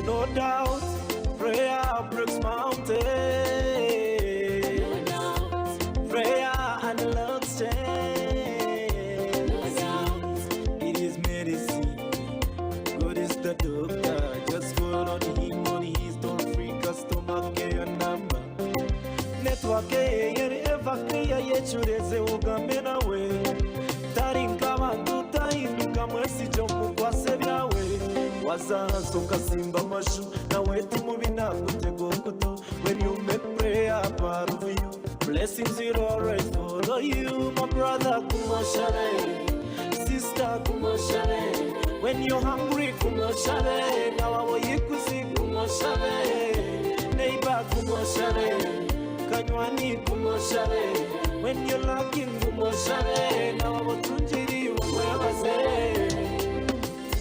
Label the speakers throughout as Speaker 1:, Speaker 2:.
Speaker 1: No doubt, prayer breaks mountains.
Speaker 2: No doubt,
Speaker 1: Prayer unlocks chains.
Speaker 2: no doubt,
Speaker 1: It is medicine. God is the doctor. Just call on him on his toll free customer care number. Network yeri ever clear yecureze ugambe nawe. Tari nk'abantu tahinduka mwesigye omukwase byawe. Wazahansi okasimba amashu nawe tumubi nakutega okutu. When you make prayer part of you, blessings will always follow you, my brother kumashabe. Sister kumashabe. When you're hungry kumashabe. Nawe yikuzi kumashabe. Neighbor kumashabe. Kanywani kumashabe. When you're lacking kumashabe. Nawe tunjiri umwebaze.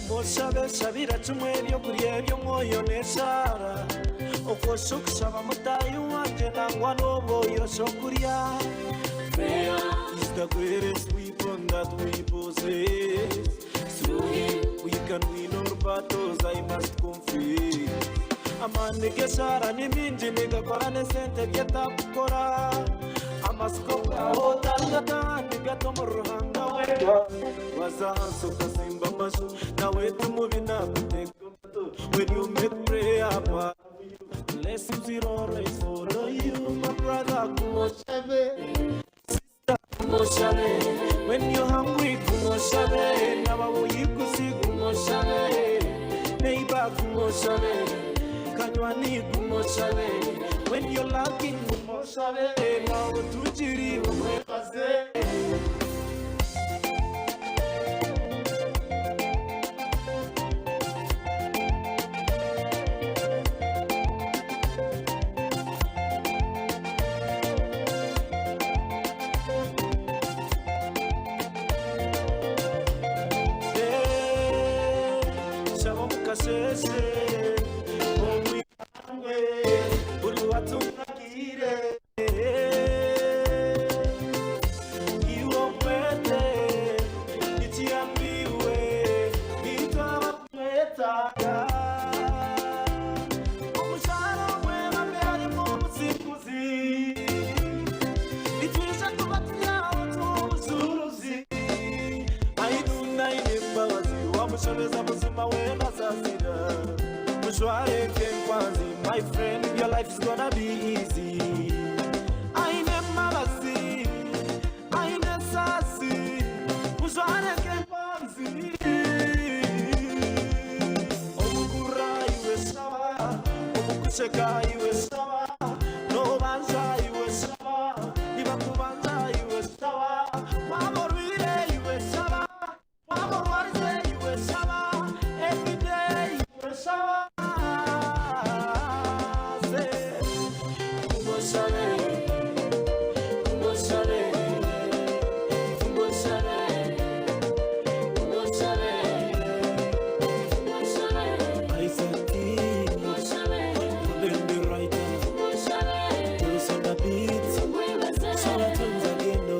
Speaker 1: Mushabe shabira kimwe ebyokurya eby'omwoyo n'eshaara okwosha okushaba mutayi wanje nangwa n'obwoyosha okurya.
Speaker 2: Prayer
Speaker 1: Is the greatest weapon that we possess.
Speaker 2: Through him
Speaker 1: We can win all battles, I must confess. Amaani g'eshaara ni mingi nigakora n'esente byetakukora. Amasiko gawe otarigata nigato omu Ruhanga wenka. Wazahansi okasimba amashu nawe tumubi nakutega okutu. When you make prayer part of you, blessings will always follow you, my brother. Kumushabe. Kumushabe. When you're hungry, kumushabe. Nabawoyikusi kumushabe. Neighbor kumushabe. Kanywani kumushabe. When you're lacking kumushabe. Nawe tujiri umwebaze. Shaba mukasheshe omwihangwe buri watumwakire iwe omwete nikiyambiwe nitwaba kumwetaaga omushara omwebambe harimu obusinguzi nitwija kuba turi aho tubuzuruzi ainuna aine embabazi wamushobeza buzima wena sasira mujware nk'enkwanzi, my friend, your life is gonna be easy. Aine embabazi aine sasi mujware nk'enkwanzi. Omugura iwe shaba, omukusheka iwe shaba, nobanja iwe shaba, nibakubanja iwe shaba, waborwire iwe shaba, waborwarize iwe shaba, everyday iwe shaba. Say, kumushabe, kumushabe, kumushabe, kumushabe,
Speaker 2: kumushabe,
Speaker 1: Isaac T,
Speaker 2: kumushabe,
Speaker 1: Ruben the writer,
Speaker 2: kumushabe,
Speaker 1: Juice on the beat,
Speaker 2: tumwebaze.
Speaker 1: Shala tunes again, no.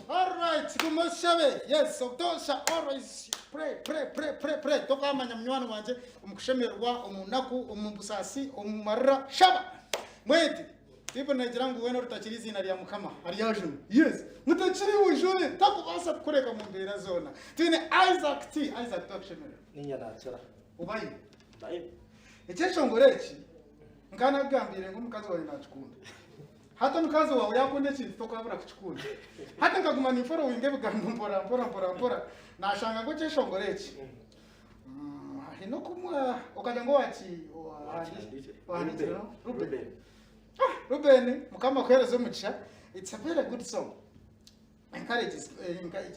Speaker 3: Alright, kumushabe. Yes, obutosha always pray, pray, pray, pray, pray. Tokamanya munywani wanje omu kushemererwa, omu naku, omu busaasi, omu marira, shaba. Mwete, Bible negira ngu weena orutakira eiziina rya Mukama aryajunwa. Yes, mutakiri bujune, takubaasa kukureka omu mbeera zoona. Twine Isaac T. Isaac twakushemererwa.
Speaker 4: Niinye nakira.
Speaker 3: Obayo.
Speaker 4: Mbayo.
Speaker 3: Ekyeshongoro eki nkanakugambire ngu omukazi waawe nakikunda. Hati omukazi waawe yakunda ekintu tokabura kukikunda. Hati nkaguma ninforowinga ebigambo mpora mpora mpora mpora nashanga ngu ekyeshongoro eki haine okumwa okagira ngu waki
Speaker 4: Wakihandiikire.
Speaker 3: wahandiikire no?
Speaker 4: Ruben.
Speaker 3: Ruben. Ah, Ruben, Mukama akuhereze omugisha. It's a very good song. Encourages,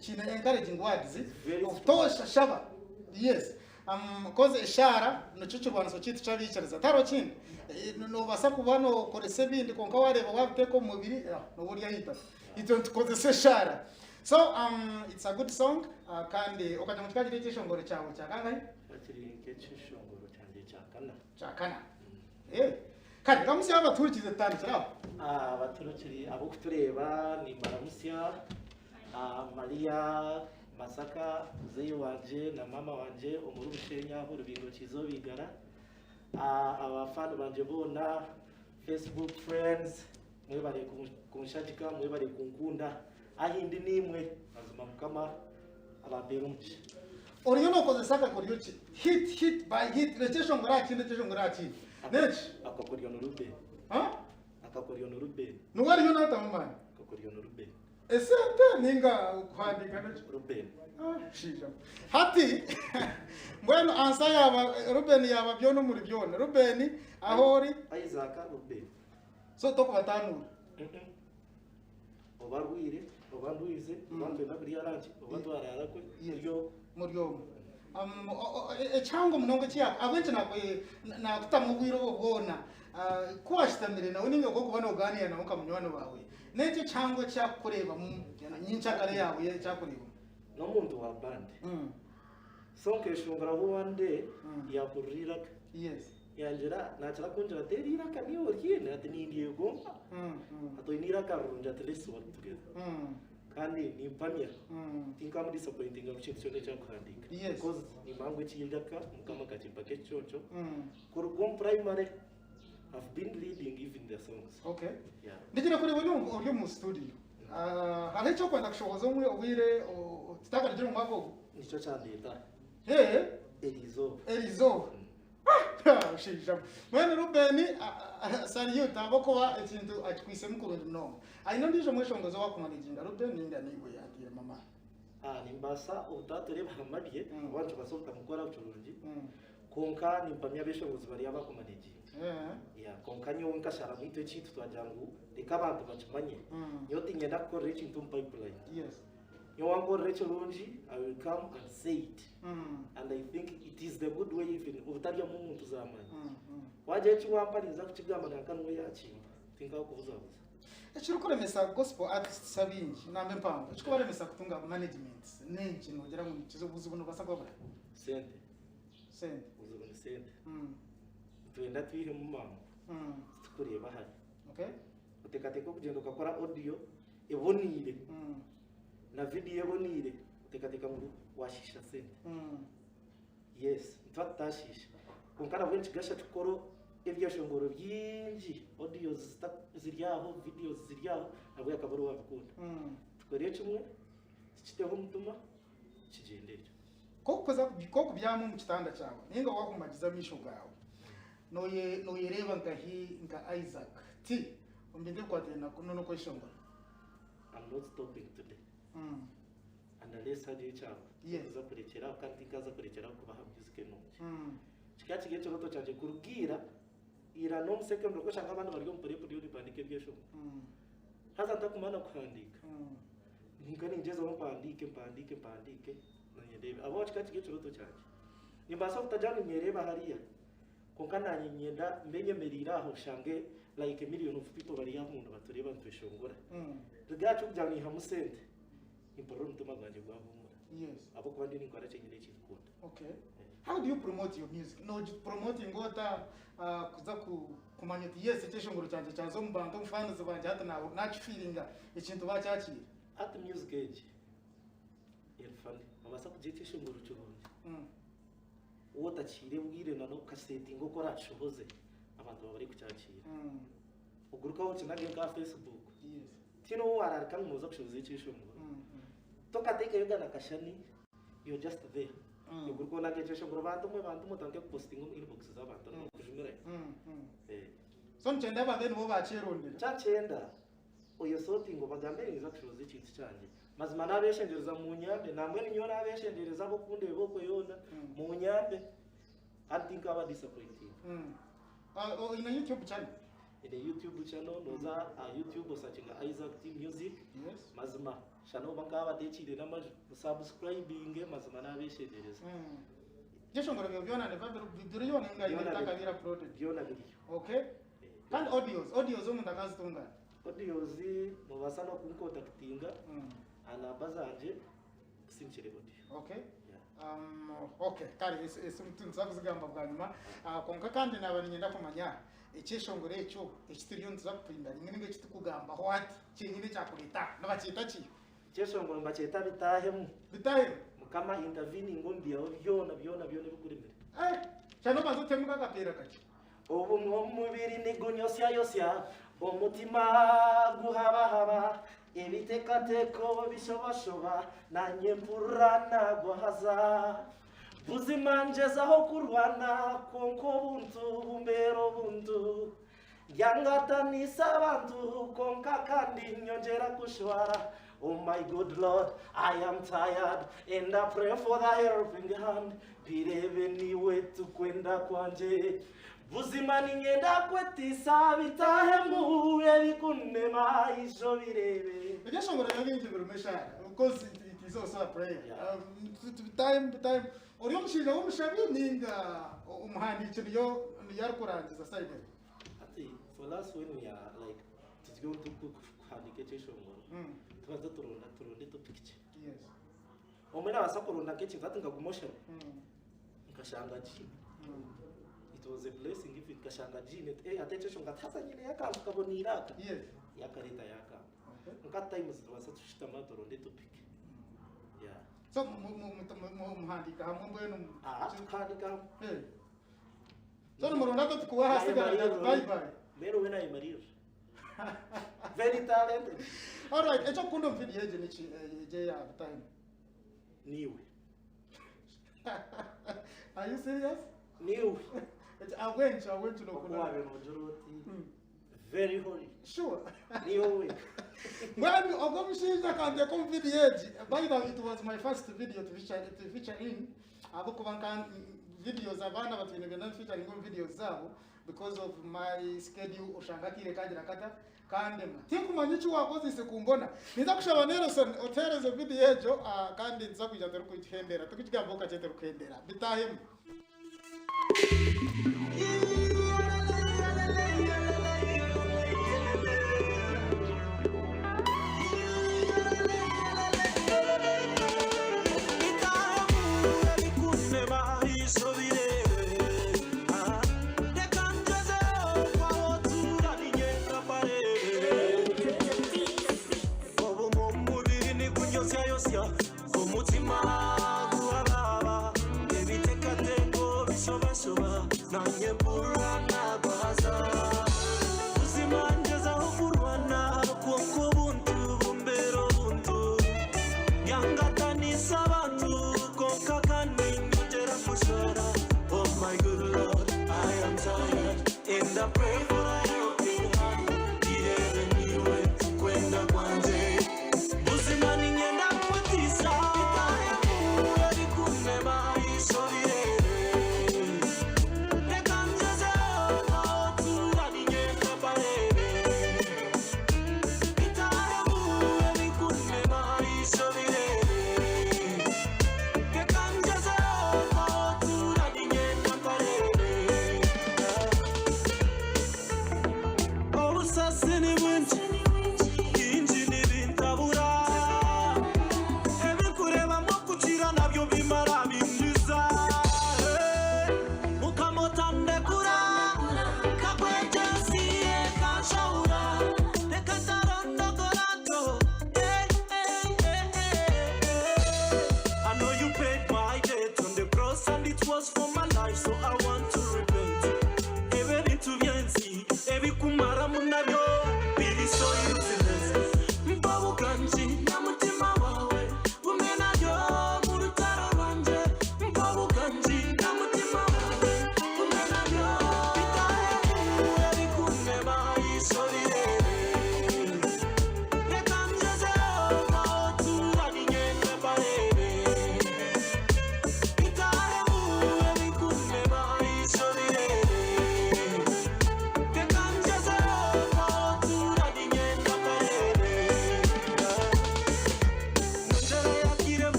Speaker 3: kiine encouraging words.
Speaker 4: Very
Speaker 3: Obutosha shaba. Yes. Cause eshaara nikyo kirwaniso kyaitu ky'abaikiriza. Tihariho kindi. Noobaasa kuba nookoresa ebindi kwonka waareeba waabiteeka omu mubiri, nooba ori ahaitaka. Itwe nitukozesa eshaara. So, it's a good song kandi okagira ngu kikaba kiri ekyeshongoro kyawe kya kangahi?
Speaker 4: Kikaba kiri nk'ekyeshongoro kyangye kya kana.
Speaker 3: Kya kana. Kare, ramutsya abatuhurikiize tutandikire aho.
Speaker 4: Abaturukiri ab'okutureeba nimbaramutsya Maria Masaka muzeeyi wangye na maama wangye omuri Bushenyi aho Rubingo Kiizooba Igara. Abafaani bangye boona, Facebook friends mwebare kunshagika mwebare kunkunda ahindi niimwe mazima Mukama abampeere omugisha.
Speaker 3: Oriyo nokozesa akakoryo ki? Hit hit by hit rekyeshongora aha kindi ekyeshongora aha kindi. Neki?
Speaker 4: Akakoryo ni Ruben.
Speaker 3: Ha?
Speaker 4: Akakoryo ni Ruben.
Speaker 3: Niwe ariyo natamu amaani?
Speaker 4: Akakoryo ni Ruben.
Speaker 3: Esente ninga kuhandiika neki?
Speaker 4: Ruben.
Speaker 3: Ah, shija. Hati mbwenu ansa yaba Ruben yaba byona omuri byona. Ruben aho ori.
Speaker 4: Isaac Ruben.
Speaker 3: So tokubatanuura.
Speaker 4: Oba arwaire, oba ndwize, oba nitwenda kurya ranki, oba twaraara kwe, turi omwe.
Speaker 3: Muri omwe. Ekihango munonga eki ahabw'enki naakutamu obwire obwo bwona, ku waashutamire nawe nainga ku orikuba noogaaniira nawe nka munywani waawe, n'enki ekihango eki arikukureebamu nyenkyakare yaawe eki arikureebamu?
Speaker 4: N'omuntu wa band. So nkeshongora one day yaahurira eiraka. Yangira nakira kungira ati eri iraka niiwe oriine? Ati nindyegomba. Ati oine eiraka rirungi ati let's work together. Kandi nimpamya tinkamudisapointinga omu kintu kyona eki arikuhandiika. Because nimanya ngu eki iraka Mukama akakimpa nk'ekiconco. Kuruga omu primary I've been leading even the songs.
Speaker 3: Okay.
Speaker 4: Yeah.
Speaker 3: Ndigira kureeba ori omu- ori omu studio. Ah, hariho eki orikwenda kushohoza omu obwire o- tutakarugire omu mwaka ogu?
Speaker 4: Nikyo kyandeeta
Speaker 3: Hee,
Speaker 4: eri izooba.
Speaker 3: eri izooba. Shaija mbwenu Reuben salute ahabw'okuba ekintu akikwisemu kurungi munonga. Aine ondiijo mweshongozi owakumanaginga Reuben ninga niiwe yagiire mama?
Speaker 4: Nimbaasa obutaatureeba hamabye oba nikibaasa obutamukora kirungi kwonka nimpamya abeshongozi bari abakumanaginga. Yeah, kwonka nyowe nkasharamu itwe ekintu twagira ngu reka abantu bakimanye. Nyowe tinyenda kukorera ekintu omu pipeline. Nyowe wankorera ekirungi, I will come and say it. And I think it is the good way even obutaryamu omuntu zamani. Wagira eki wampa ninza kukigamba nanka niwe yakimpa. Tinkakubuzabuza.
Speaker 3: Ekirikuremesa gospel artists abaingi namba empango ekirikubaremesa kutunga managements nenki nogira ngu nikiza obuzibu nibubasa kuba buha?
Speaker 4: Sente.
Speaker 3: Sente.
Speaker 4: Obuzibu ni sente. Nitwenda twihemu mangu titukureeba hare.
Speaker 3: Okay.
Speaker 4: Oteekateeka okugyenda okakora audio eboniire na vidiyo eboniire oteekateeka ngu waashiisha sente. Yes, nituba tutaashiisha kwonka nabwo nikigasha tukora ebyeshongoro bingi, audios ziri aho, videos ziri aho, nabwo akaba ariwe waabikunda. Tukore kimwe, tukiteho omutima, kigyende ekyo.
Speaker 3: Ku okubyama omu kitanda kyawe nainga waakumagiza amaisho gaawe, nooyereeba nkahi nka Isaac T omu bintu ebikwatiraine n'okweshongora?
Speaker 4: I'm not stopping today and unless hariho ekyaba tinkuza kurekyera aho kandi tinkaza kurekyera aho kubaha music enungi. Kikaba kiri ekirooto kyangye kuruga ira, ira n'omu secondary okashanga abandi bari omu prep ndiyo nimpandiika ebyeshongoro. Haza ntakumanya kuhandiika. Ninka ningyezaho mpandiike mpandiike mpandiike nanye ndeebe. Ahabw'okuba kikaba kiri ekirooto kyangye. Nimbaasa kutagira ngu ninyereeba hariya kwonka nanye niinyenda mbe nyemereire aho nshange like a million of people bari aho nibatureeba nitweshongora. Regards okugira ngu nyihamu sente, nimpurira omutima gwangye gwahuumura ahabw'okuba ndiyo ninkora kyenyine eki ndikukunda.
Speaker 3: Okay. How do you promote your music? Nogipromotinga ota kuza kumanya oti yes ekyeshongoro kyangye kyaza omu bantu, omu fans bangye hati nakifiiringa ekintu bakyakiira?
Speaker 4: Hati music egi eri funny, nobaasa kugira ekyeshongoro kirungi waaba otakihaire bwire na n'okukasetinga oku orakishohoze abantu baba barikukyakiira. Oguruke aho okinage nk'aha Facebook, tihaine ou waararika ngu nooza kushohoza ekyeshongoro. Tokateekayo na kashani, you're just there. Oguruke onage ekyeshongoro bantu mwe bantu mwe otandike kupositinga omu inbox z'abantu nibakujumirayo.
Speaker 3: So nikyenda ababe nibo bakyerondera?
Speaker 4: Kyakyenda oyesotinge obagambe ninza kushohoza ekintu kyangye. Mazima nabeshengyereza munyambe nambwenu nyowe nabeshengyereza abokundeeba okwe yoona munyambe kandi tinkaba disappointinga.
Speaker 3: Oine YouTube channel?
Speaker 4: Ine YouTube channel noza aha YouTube osakinga Isaac T Music. Mazima shana oba nkabateekiire n'amaju musubscribinge mazima nabeshengyereza.
Speaker 3: Ebyeshongoro byawe byona nibiba biriyo ninga haine ebitakabire uploaded?
Speaker 4: Byona biriyo.
Speaker 3: Okay. Kandi audios, audios omuntu akazitunga ata?
Speaker 4: Audios nobaasa n'okunkontakitinga aha namba zangye nkusindikire audio.
Speaker 3: Okay. Okay, kare esimu nituza kuzigamba bwanyima. Kwonka kandi naaba niinyenda kumanya. Ekyeshongoro ekyo eki turiyo nituza kuprindaringa ninga eki turikugambaho hati kyenyine ekyakureeta aha nibakyeta ki?
Speaker 4: Ekyeshongoro nibakyeta Bitaahemu.
Speaker 3: Bitaahemu.
Speaker 4: Mukama intervening omu byawe byona byona byona ebikuremire.
Speaker 3: Eh, shana obanze otemu nk'akapeera kakye.
Speaker 4: Obumwe omubiri nigunyosyayotsya, omutima guhabahaba, ebiteekateeko bishobashoba, naanye mpurira naagwa haza. Buzima ngyezaho kurwana kwonka obuntu bumbeera obuntu. Ndyangatanisa abantu kwonka kandi nyongyera kushwara. Oh my good Lord, I am tired and I pray for the helping hand. Bireebe niiwe tikwenda kwangye. Buzima niinyenda kwetiisa bitaahemu ebikunnema ija obireebe.
Speaker 3: Ebyeshongoro byo bingi birimu eshaara because it, it is also a prayer. Bitahemu bitahemu. Ori omushaija w'omushabi ninga omuhandiiki niyo niyo arikurangiza side egyo?
Speaker 4: Hati for us when we are like turi kuhandiika ekyeshongoro tubanza turonda turonda etopic ki.
Speaker 3: Yes.
Speaker 4: Omwe nabaasa kuronda nk'ekintu hati nkaguma oshaba nkashanga giine. It was a blessing even nkashanga giine eh hati ekyeshongoro ati haza nyineyo akantu kaboniire aka.
Speaker 3: Yes.
Speaker 4: Yakareeta yakampa.
Speaker 3: Okay.
Speaker 4: Nka at times tubaasa tushutama turonda etopic. Yeah.
Speaker 3: So muhandiika hamwe mbwenu?
Speaker 4: Ah, tukahandiika hamwe.
Speaker 3: Eh. So nimuronda topic wahasigara bye bye.
Speaker 4: Mbwenu we nayemarira. Very talented.
Speaker 3: Alright, ekyokukunda omu video egi niki egi eya Butahemu?
Speaker 4: Niiwe.
Speaker 3: Are you serious?
Speaker 4: Niiwe.
Speaker 3: Ahabw'enki ahabw'enki nokunda?
Speaker 4: Oku wabaire nogira oti very holy.
Speaker 3: Sure.
Speaker 4: Niiwe wenka.
Speaker 3: Mbwenu ogwo omushaija akanteeka omu video egi. By the way, it was my first video to feature, to feature in. Ahabw'okuba nka videos abaana batwine nibenda featuring omu videos zaabo because of my schedule oshanga akaire kagira kata kandema. Tinkumanya eki wakozeise kumbona. Ninza kushaba Nelson otuheereze video egyo kandi nituza kwija turikugihendera. Tikukigambaho kakye turikuhendera. Bitaahemu.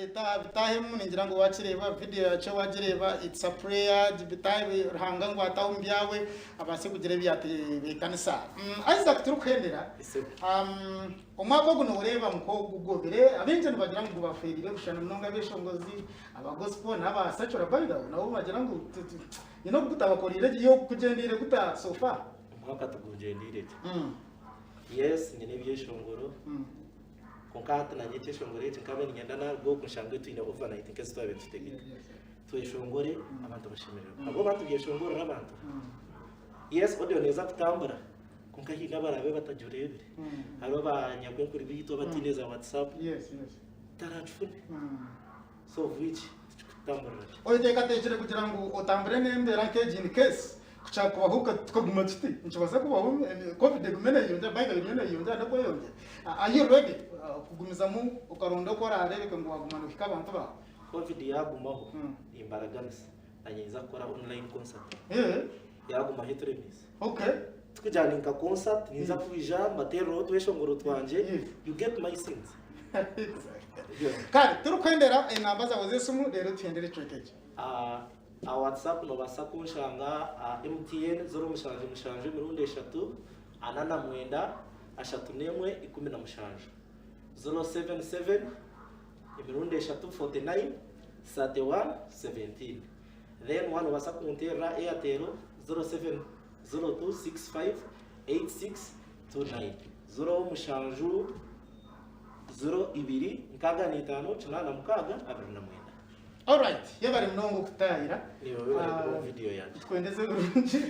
Speaker 3: Bitaaha bitaahemu ningira ngu wakireeba video yakyo wagireeba it's a prayer bitaahe Ruhanga ngu ataahe omu byawe abaase kugira ebi yatebeekanisa. Isaac turikuhendera omwaka ogu nooreeba nk'ogugobire abaingi nibagira ngu gubafeereire kushushana munonga abeshongozi aba gospel n'aba secular by the way nabo nibagira ngu nyine oku gutabakoreire gye iwe gukugyendeire guta so far?
Speaker 4: Omwaka tigungyendeire gye. Yes nyine ebyeshongoro. Kwonka hati nanye ekyeshongoro eki nkabaire niinyenda naruga oku nshangwe twine overnight nk'ezi twabaire nitutegeka. Tweshongore abantu bashemererwe. Ahabw'okuba tubyeshongorera abantu. Yes audio neeza kutambura kwonka haine abaraabe batagireebire. Hariho banyakwenkuru baitu abataine za WhatsApp taraagifune. So of which tikikutamburira gye.
Speaker 3: Oyeteekateekire kugira ngu otambure n'embeera nk'egi in case ku kyakubaho tukaguma tuti? Nikibaasa kubaho covid egume neeyeyongyera, by the way eriyo neeyeyongyera n'okweyongyera. Are you ready kugumizamu okaronda oku oraareebeke ngu waaguma noohika abantu baawe?
Speaker 4: Covid yaagumaho, nimbaraganisa naanye ninza kukora online concert. Yaagumaho eturemiise. Tikugira ngu ni nka concert, ninza kwija mbateerereho otweshongoro twangye, you get my scenes.
Speaker 3: Kare turikuhendera enamba zawe z'esimu reero tuhendere ekicweka eki.
Speaker 4: Aha WhatsApp nobaasa kunshanga aha MTN ziro mushanju mushanju emirundi eshatu ana na mwenda ashatu n'emwe ikumi na mushanju, 077 emirundi eshatu 49 31 17. Then waaba nobaasa kunteerera Airtel 0702658629, ziro mushanju ziro ibiri nkaaga na itaano kinaana mukaaga abiri na mwenda.
Speaker 3: Alright, yebare munonga okututahira.
Speaker 4: Niiwe webare kureeba video yangye.
Speaker 3: Tukwendeze ebirungi.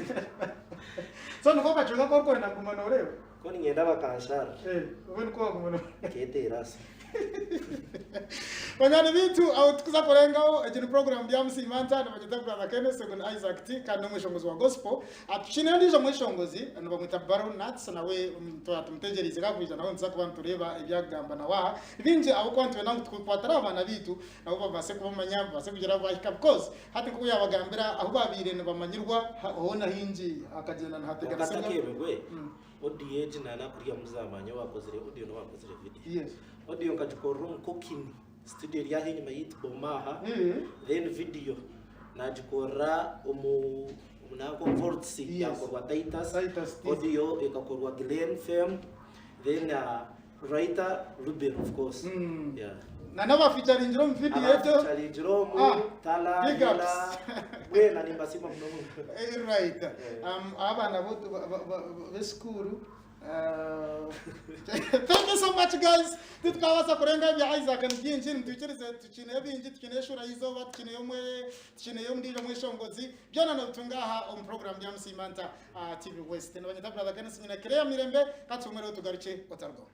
Speaker 3: So niko kacweka aku orikwenda kuguma noreeba?
Speaker 4: Ku niinyenda bakansharira.
Speaker 3: Eh, obe nikwo waguma noreeba.
Speaker 4: Nketeera asa.
Speaker 3: Banywani baitu aho tukuza kurengaho egi ni program Byamusiima Nta nibagyeta Brother Kenneth ogu ni Isaac T kandi n'omweshongozi wa gospel. Tukiine ondiijo mweshongozi nibamweta Baron Nuts nawe twaba tumutegyereize kakwija nawe nituza kuba nitureeba ebi akugamba nawe aha. Bingi ahabw'okuba nitwenda ngu tukwatire abaana baitu nabo babaase kubamanya babaase kugira ahu baahika because hati nk'oku yaabagambira ahu baabaire nibamanyirwa hoona haingi hakagyenda
Speaker 4: Kwonka
Speaker 3: nihateganisibwa.
Speaker 4: atakeebirwe, audio egi naanakuriya muzamanya owaakozire audio n'owaakozire video.
Speaker 3: Yes.
Speaker 4: Audio nkagikorera omu Kokini studio eri aha enyima yaitu Boma aha. Then video nagikorera omu nanka omu Volts
Speaker 3: Yes.
Speaker 4: yakorwa Titus.
Speaker 3: Titus T.
Speaker 4: Audio ekakorwa Glen Fame. Then writer Ruben of course. Yeah.
Speaker 3: Na n'abafeaturingire omu video egyo.
Speaker 4: Abafeaturingire omu
Speaker 3: Ah,
Speaker 4: Tala,
Speaker 3: big
Speaker 4: Hela,
Speaker 3: ups.
Speaker 4: bwena nimbasiima munonga.
Speaker 3: Eh, Right.
Speaker 4: Eh.
Speaker 3: Abaana bo b'esikuuru Thank you so much guys. Titukabaasa kurenga ebya Isaac ni byingi nitwikirize tukiineyo bingi tukiineyo eshuura y'eizooba tukiineyo omwe tukiineyo ondiijo mweshongozi byona nobitunga aha omu program bya Musiimanta aha TV West. Nibanyeta Brother Kenneth nyine Claire Mirembe katuhumureho tugarukye otarugaho.